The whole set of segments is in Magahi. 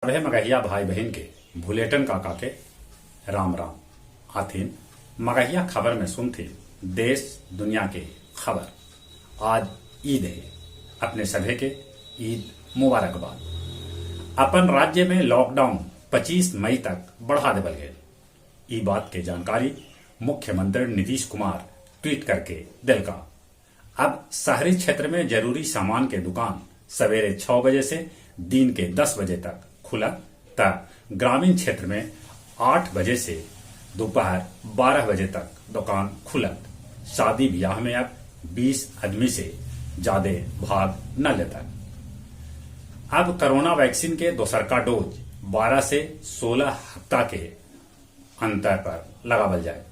सभे मगहिया भाई बहिन के भुलेटन काका के राम राम। आथिन मगहिया खबर में सुनथिन देश दुनिया के खबर। आज ईद हे, अपने सभे के ईद मुबारकबाद। अपन राज्य में लॉकडाउन 25 मई तक बढ़ा देवल गेल। ई बात के जानकारी मुख्यमंत्री नीतीश कुमार ट्वीट करके देलका। अब शहरी क्षेत्र में जरूरी सामान के दुकान सवेरे 6 बजे से दिन के 10 बजे तक खुलत त ग्रामीण क्षेत्र में 8 बजे से दोपहर 12 बजे तक दुकान खुलत। शादी ब्याह में अब 20 आदमी से ज्यादे भाग न लेतन। अब कोरोना वैक्सीन के दोसरका डोज 12 से 16 हफ्ता के अंतर पर लगावल जाए।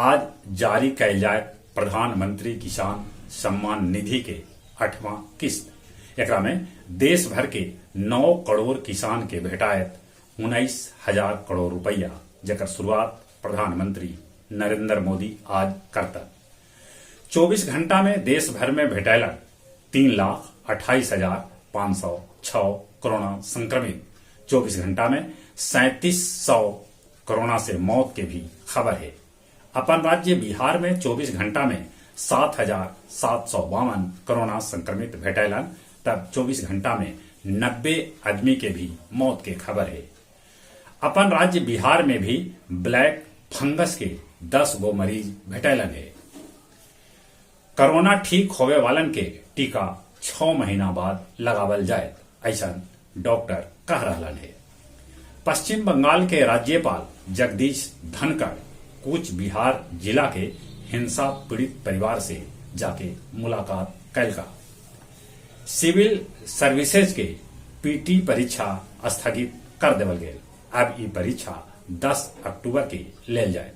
आज जारी कैल जाए प्रधानमंत्री किसान सम्मान निधि के 8वां किस्त। एकरा में देश भर के 9 करोड़ किसान के भेटायत 19,000 करोड़ रुपया, जकर शुरुआत प्रधानमंत्री नरेंद्र मोदी आज करतन। 24 घंटा में देश भर में भेटैलक 3,28,506 कोरोना संक्रमित। 24 घंटा में 3700 कोरोना से मौत के भी खबर है। अपन राज्य बिहार में 24 घंटा में 7,752 कोरोना संक्रमित भेटैलन, तब 24 घंटा में 90 आदमी के भी मौत के खबर है। अपन राज्य बिहार में भी ब्लैक फंगस के 10 गो मरीज भेटैलन है। कोरोना ठीक होवे वालन के टीका 6 महीना बाद लगावल जाए, ऐसा डॉक्टर कह रहलन है। पश्चिम बंगाल के राज्यपाल जगदीश धनखड़ कूच बिहार जिला के हिंसा पीड़ित परिवार से जाके मुलाकात कैलका। सिविल सर्विसेज के पीटी परीक्षा स्थगित कर देवल गेल। अब ई परीक्षा 10 अक्टूबर के लेल जाए।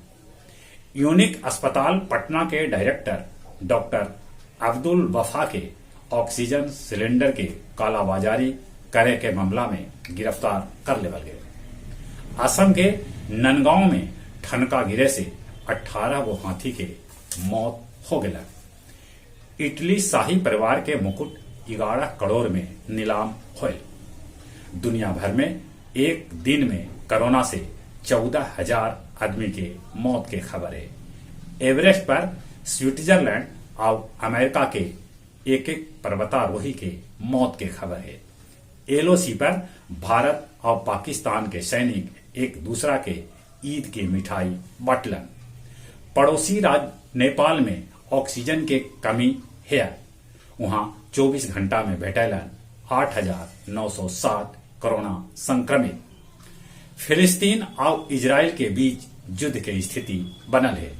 यूनिक अस्पताल पटना के डायरेक्टर डॉक्टर अब्दुल वफा के ऑक्सीजन सिलेंडर के कालाबाजारी करे के मामला में गिरफ्तार कर लेवल गए। असम के ननगांव में ठनका गिरे से 18 गो हाथी के मौत हो गया। इटली शाही परिवार के मुकुट 11 करोड़ में नीलाम होल। दुनिया भर में एक दिन में कोरोना से 14,000 आदमी के मौत के खबर है। एवरेस्ट पर स्विट्जरलैंड और अमेरिका के एक एक पर्वतारोही के मौत के खबर है। एलओसी पर भारत और पाकिस्तान के सैनिक एक दूसरा के ईद की मिठाई बांटलन। पड़ोसी राज्य नेपाल में ऑक्सीजन के कमी है, वहां 24 घंटा में भेटैलन 8,960 कोरोना संक्रमित। फिलिस्तीन और इजराइल के बीच युद्ध के स्थिति बनल है।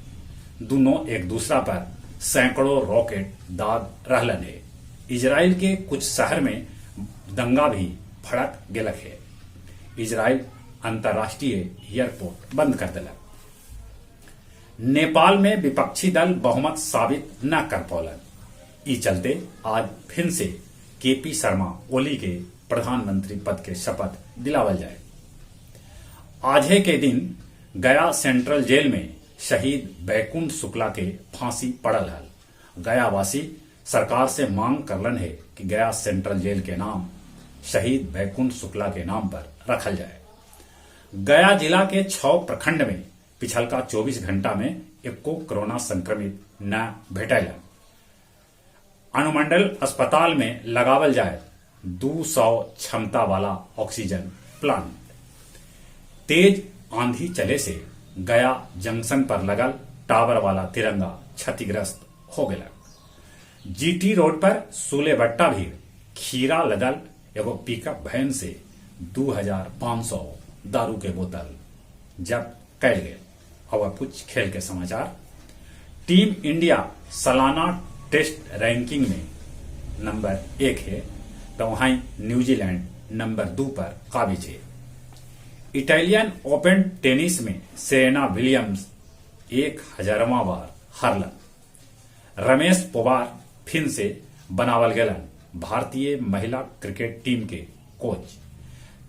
दोनों एक दूसरा पर सैकड़ों रॉकेट दाग रहलन है। इजराइल के कुछ शहर में दंगा भी भड़क गेलक है। इजराइल अंतर्राष्ट्रीय एयरपोर्ट बंद कर दिलक। नेपाल में विपक्षी दल बहुमत साबित न कर पौलन। ई चलते आज फिर से केपी शर्मा ओली के प्रधानमंत्री पद के शपथ दिलावल जाए। आजे के दिन गया सेंट्रल जेल में शहीद बैकुंठ शुक्ला के फांसी पड़ल हल। गयावासी सरकार से मांग करलन है कि गया सेंट्रल जेल के नाम शहीद बैकुंठ शुक्ला के नाम पर रखल जाए। गया जिला के 6 प्रखंड में पिछलका 24 घंटा में एको कोरोना संक्रमित न भेटैलन। अनुमंडल अस्पताल में लगावल जाए 200 क्षमता वाला ऑक्सीजन प्लांट। तेज आंधी चले से गया जंक्शन पर लगल टावर वाला तिरंगा क्षतिग्रस्त हो गया। जीटी रोड पर सुलेबट्टा भी खीरा लदल एगो पिकअप वैन से 2,500 दारू के बोतल जब्त कैल गए। अब कुछ खेल के समाचार। टीम इंडिया सालाना टेस्ट रैंकिंग में नंबर 1 है, तो वहीं न्यूजीलैंड नंबर 2 पर काबिज है। इटालियन ओपन टेनिस में सेरेना विलियम्स 1000वां बार हारलन। रमेश पोवार फिन से बनावल गेलन भारतीय महिला क्रिकेट टीम के कोच।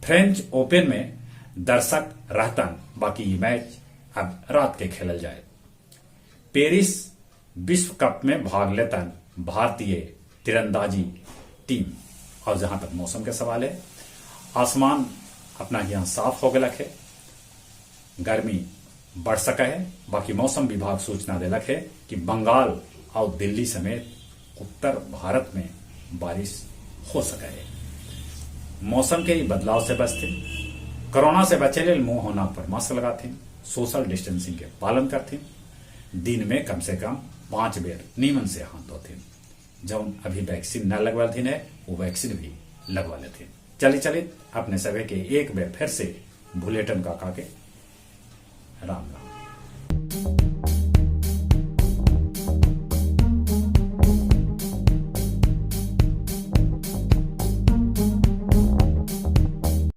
फ्रेंच ओपन में दर्शक रहतन, बाकी ये मैच अब रात के खेलल जाए। पेरिस विश्व कप में भाग लेतन भारतीय तीरंदाजी टीम। और जहां तक मौसम के सवाल है, आसमान अपना यहाँ साफ हो गलक है। गर्मी बढ़ सका है। बाकी मौसम विभाग सूचना देलक है कि बंगाल और दिल्ली समेत उत्तर भारत में बारिश हो सका है। मौसम के बदलाव से बचते, कोरोना से बचे लेल मुंह और नाक पर मास्क लगाथिन, सोशल डिस्टेंसिंग के पालन करथिन, दिन में कम से कम 5 बेर नीमन से हाथ धोथिन। जौन अभी वैक्सीन न लगवालथिन है वो वैक्सीन भी लगवा लेथिन। चली चली अपने सभी के एक बेर फिर से भुलेटन काका के राम राम।